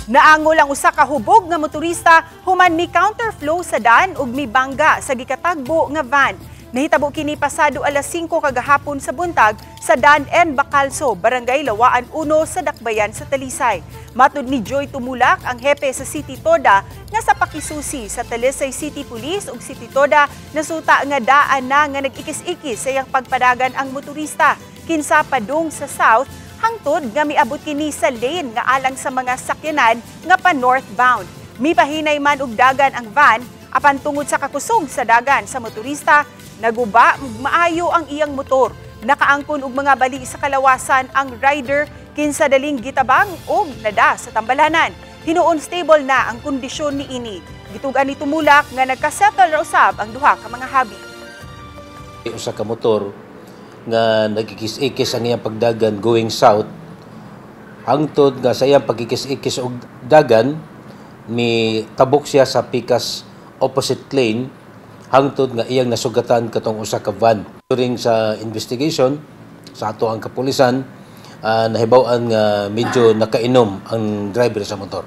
Naangol ang usa ka hubog nga motorista human mi counterflow sa daan ug mibangga sa gikatagbo nga van. Nahitabo kini pasado alas 5 kagahapon sa buntag sa Dan N. Bacalso, Barangay Lawaan 1 sa Dakbayan sa Talisay. Matud ni Joy Tumulak, ang hepe sa City Toda, nga sa pakisusi sa Talisay City Police ug City Toda, nasuta nga daan na nga nag-ikis-ikis sa iyang pagpadagan ang motorista kinsa padung sa south hangtod nga miabot kini sa lane nga alang sa mga sakyanan nga pa northbound. Mipahinay man og dagan ang van, apan tungod sa kakusog sa dagan sa motorista, naguba ug maayo ang iyang motor. Nakaangkon og mga bali sa kalawasan ang rider kinsa daling gitabang og nada sa tambalanan. Hinuon stable na ang kondisyon niini. Gitug-an ni Tumulak nga nagkasettle ra usab ang duha ka mga habi. Usa ka motor nga nagikis-ikis ang iyang pagdagan going south, hangtod nga sa iyang pagkikis-ikis og dagan mi tabok siya sa pikas opposite lane hangtod nga iyang nasugatan katong usa ka van. During sa investigation sa ato ang kapulisan, nahibaw-an nga medyo nakainom ang driver sa motor.